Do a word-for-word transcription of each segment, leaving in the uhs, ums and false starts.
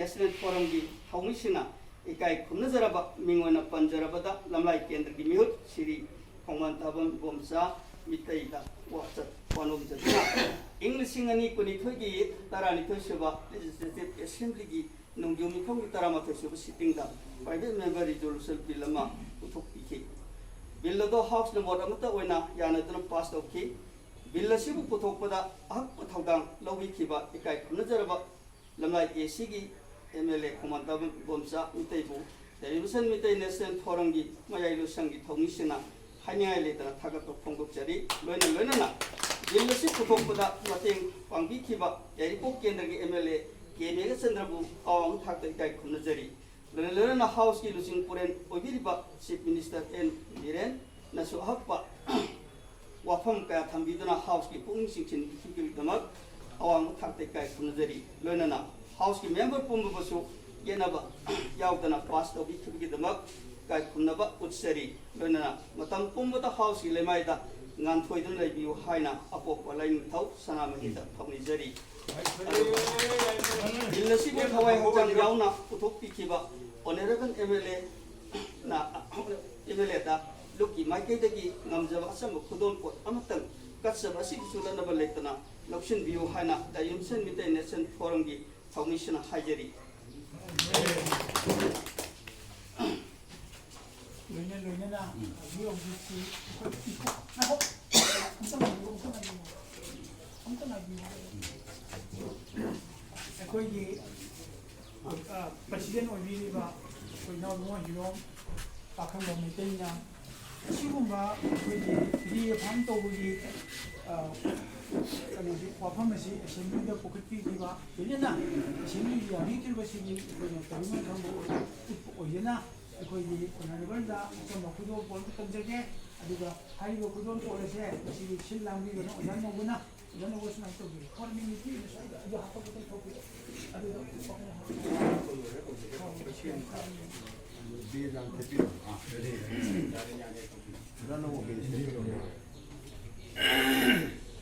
National Forumꯒꯤ ꯊꯧꯃꯤꯁꯤꯡꯅ ꯏꯀꯥꯏ ꯈꯨꯝꯅꯖꯔꯕ ꯃꯤꯡ ꯑꯣꯏꯅ ꯄꯟꯖꯔꯕꯗ ꯂꯝꯂꯥꯏ ꯀꯦꯟꯗ꯭ꯔꯒꯤ ꯃꯤꯍꯨꯠ ꯁꯤꯔꯤ ꯈꯣꯡꯃꯟꯊꯥꯕꯝ ꯏꯕꯣꯝꯆꯥ ꯃꯤꯇꯩꯗ ꯋꯥꯆꯠ ꯋꯥꯅꯣꯝꯖꯗꯨꯅ ꯏꯪ ꯂꯤꯁꯤꯡ ꯑꯅꯤ ꯀꯨꯟꯅꯤꯊꯣꯏꯒꯤ ꯇꯔꯥꯅꯤꯊꯣꯏ ꯁꯨꯕ Legislative Assemblyꯒꯤ ꯅꯣꯡꯖꯨ ꯃꯤꯐꯝꯒꯤ ꯇꯔꯥꯃꯥꯊꯣꯏ ꯁꯨꯕ sittingꯗ Private Member Resolution Bill ꯑꯃ ꯄꯨꯊꯣꯛꯄꯤꯈꯤ꯫ Bill ꯑꯗꯨ Houseꯅ vote ꯑꯃꯠꯇ ꯑꯣꯏꯅ ꯌꯥꯅꯗꯨꯅ pass ꯇꯧꯈꯤ꯫ Bill ꯑꯁꯤꯕꯨ ꯄꯨꯊꯣꯛꯄꯗ ꯑꯍꯛꯄ ꯊꯧꯗꯥꯡ ꯂꯧꯕꯤꯈꯤꯕ ꯏꯀꯥꯏ ꯈꯨꯝꯅꯖꯔꯕ ꯂꯝꯂꯥꯏ ACꯒꯤ MLA ꯈꯣꯡꯃꯟꯊꯥꯕꯝ Ibomcha ꯃꯤꯇꯩꯕꯨ Diocesan Meetei National Forumꯒꯤ ꯃꯌꯥꯏ ꯂꯣꯏꯁꯪꯒꯤ ꯊꯧꯃꯤꯁꯤꯡꯅ ꯍꯥꯏꯅꯤꯡꯉꯥꯏ ꯂꯩꯇꯅ ꯊꯥꯒꯠꯄ ꯐꯣꯡꯗꯣꯛꯆꯔꯤ꯫ ꯂꯣꯏꯅ ꯂꯣꯏꯅꯅ Bill ꯑꯁꯤ ꯄꯨꯊꯣꯛꯄꯗ ꯃꯇꯦꯡ ꯄꯥꯡꯕꯤꯈꯤꯕ ꯌꯥꯏꯔꯤꯄꯣꯛ ꯀꯦꯟꯗ꯭ꯔꯒꯤ MLA ꯀꯦ ꯃꯦꯘꯆꯟꯗ꯭ꯔꯕꯨ ꯑꯋꯥꯡꯕ ꯊꯥꯛꯇ ꯏꯀꯥꯏ ꯈꯨꯝꯅꯖꯔꯤ꯫ ꯂꯣꯏꯅ ꯂꯣꯏꯅꯅ Houseꯀꯤ ꯂꯨꯆꯤꯡ ꯄꯨꯔꯦꯜ ꯑꯣꯏꯕꯤꯔꯤꯕ Chief Minister ꯑꯦꯟ ꯕꯤꯔꯦꯟꯅꯁꯨ ꯑꯍꯛꯄ ꯋꯥꯐꯝ ꯀꯌꯥ ꯊꯝꯕꯤꯗꯨꯅ Houseꯀꯤ ꯄꯨꯛꯅꯤꯡ ꯆꯤꯡꯁꯤꯟꯕꯤꯈꯤꯕꯒꯤꯗꯃꯛ ꯑꯋꯥꯡꯕ ꯊꯥꯛꯇ ꯏꯀꯥꯏ ꯈꯨꯝꯅꯖꯔꯤ꯫ ꯂꯣꯏꯅꯅ Houseꯀꯤ member ꯄꯨꯝꯕꯕꯨꯁꯨ ꯌꯦꯠꯅꯕ ꯌꯥꯎꯗꯅ pass ꯇꯧꯕꯤꯈꯤꯕꯒꯤꯗꯃꯛ ꯏꯀꯥꯏ ꯈꯨꯝꯅꯕ ꯎꯠꯆꯔꯤ꯫ ꯂꯣꯏꯅꯅ ꯃꯇꯝ ꯄꯨꯝꯕꯗ Houseꯀꯤ ꯂꯩꯃꯥꯏꯗ ꯉꯥꯟꯊꯣꯏꯗꯨꯅ ꯂꯩꯕꯤꯌꯨ ꯍꯥꯏꯅ ꯑꯄꯣꯛꯄ ꯂꯥꯏꯅꯤꯡꯊꯧ ꯁꯅꯥꯃꯍꯤꯗ ꯊꯧꯅꯤꯖꯔꯤ꯫ Bill ꯑꯁꯤꯕꯨ ꯊꯋꯥꯏ ꯍꯛꯆꯥꯡ ꯌꯥꯎꯅ ꯄꯨꯊꯣꯛꯄꯤꯈꯤꯕ Honourable MLAꯅ, MLAꯗ ꯂꯨꯞꯀꯤ ꯃꯥꯏꯀꯩꯗꯒꯤ ꯉꯝꯖꯕ ꯑꯆꯝꯕ ꯈꯨꯗꯣꯜꯄꯣꯠ ꯑꯃꯇꯪ ꯀꯠꯆꯕ ꯑꯁꯤꯒꯤꯁꯨ ꯂꯠꯅꯕ ꯂꯩꯇꯅ ꯂꯧꯁꯤꯟꯕꯤꯌꯨ ꯍꯥꯏꯅ Diocesan Meetei National Forumꯒꯤ ꯊꯧꯃꯤꯁꯤꯡꯅ ꯍꯥꯏꯖꯔꯤ꯫ ꯂꯣꯏꯅ ꯂꯣꯏꯅꯅ ꯍꯧꯖꯤꯛ ꯍꯧꯖꯤꯛꯁꯤ ꯑꯩꯈꯣꯏ ꯉꯥꯏꯈꯣ꯫ ꯑꯝꯇ ꯉꯥꯏꯕꯤꯌꯨ, ꯑꯝꯇ ꯉꯥꯏꯕꯤꯌꯨ꯫ ꯑꯝꯇ ꯉꯥꯏꯕꯤꯌꯨ꯫ ꯑꯩꯈꯣꯏꯒꯤ, ꯑ, president ꯑꯣꯏꯕꯤꯔꯤꯕ ꯑꯩꯈꯣꯏ ꯏꯅꯥꯎ ꯏꯕꯨꯡꯉꯣ ꯍꯤꯔꯣꯝ ꯄꯥꯈꯪꯕ ꯃꯩꯇꯩꯅ ꯑꯁꯤꯒꯨꯝꯕ ꯑꯩꯈꯣꯏꯒꯤ ꯔꯤꯑꯦꯐꯥꯔꯝ ꯇꯧꯕꯒꯤ, ꯑ, ꯀꯩꯅꯣꯁꯤ, ꯋꯥꯐꯝ ꯑꯁꯤ assemblyꯗ ꯄꯨꯈꯠꯄꯤꯈꯤꯕ, ꯂꯣꯏꯅꯅ assemblyꯒꯤ ꯌꯥꯕꯤꯗ꯭ꯔꯤꯕꯁꯤꯒꯤ ꯑꯩꯈꯣꯏꯅ ꯇꯧꯅꯤꯡꯕ ꯊꯝꯕ ꯑꯣꯏ-, ꯎꯠꯄ ꯑꯣꯏꯗꯅ ꯑꯩꯈꯣꯏꯒꯤ honourableꯗ ꯑꯆꯝꯕ ꯈꯨꯗꯣꯜꯄꯣꯠ ꯑꯃ ꯇꯝꯖꯒꯦ꯫ ꯑꯗꯨꯒ ꯍꯥꯏꯔꯤꯕ ꯈꯨꯗꯣꯜꯄꯣꯠ ꯑꯁꯦ ꯃꯁꯤꯒꯤ ꯁꯤꯜ ꯂꯥꯡꯕꯤꯕꯅ ꯑꯣꯖꯥ ꯅꯧꯕꯅ, ꯑꯣꯖꯥ ꯅꯧꯕ ꯁꯨꯃꯥꯏꯅ ꯇꯧꯕꯤꯔꯣ꯫ ꯐꯣꯔꯃꯦꯂꯤꯇꯤ ꯑꯣꯏꯅ ꯁ꯭ꯋꯥꯏꯗ ꯑꯗꯨ ꯍꯥꯞꯄꯛꯄꯗ ꯊꯣꯛꯄꯤꯔꯣ꯫ ꯑꯗꯨꯗ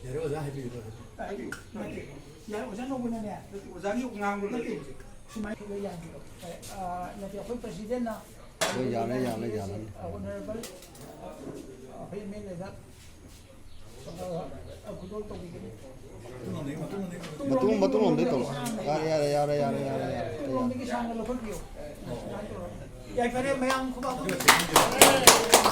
ꯌꯥꯔꯦ, ꯑꯣꯖꯥ ꯍꯥꯏꯕꯤꯌꯨ꯫ ꯅꯠꯇꯦ, ꯌꯥꯔꯦ, ꯑꯣꯖꯥ ꯅꯧꯕꯅꯅꯦ꯫ ꯅꯠꯇꯦ, ꯑꯣꯖꯥꯒꯤ ꯉꯥꯡꯕ ꯅꯠꯇꯦ꯫ ꯂꯣꯏꯔꯦ ꯍꯧꯖꯤꯛ꯫ ꯁꯨꯃꯥꯏꯅ ꯈꯤꯕ ꯌꯥꯗꯦꯕ꯫ ꯑ, ꯅꯠꯇꯦ, ꯑꯩꯈꯣꯏ ꯄ꯭ꯔꯁꯤꯗꯦꯟꯅ ꯍꯣꯏ, ꯌꯥꯔꯦ, ꯌꯥꯔꯦ, ꯌꯥꯔꯦ꯫ ꯑꯣꯅꯔꯦꯕꯜ, ꯑ, ꯑꯩꯈꯣꯏ ꯑꯦꯝ ꯑꯦꯜ ꯑꯦꯗ, ꯑ, ꯈꯨꯗꯣꯜ ꯇꯧꯕꯤꯒꯅꯤ꯫ ꯃꯇꯨꯡ, ꯃꯇꯨꯡ ꯂꯣꯝꯗꯩ ꯇꯧꯔꯣ꯫ ꯌꯥꯔꯦ, ꯌꯥꯔꯦ, ꯌꯥꯔꯦ, ꯌꯥꯔꯦ, ꯌꯥꯔꯦ, ꯌꯥꯔꯦ꯫ ꯇꯨꯡꯂꯣꯝꯗꯒꯤ ꯁꯥꯡꯅ ꯂꯧꯈꯠꯄꯤꯌꯨ꯫ ꯁꯨꯃꯥꯏꯅ ꯇꯧꯔꯣ꯫ ꯌꯥꯏꯐꯔꯦ, ꯃꯌꯥꯝ ꯈꯨꯕꯥꯛ ꯈꯨꯕꯥꯛ꯫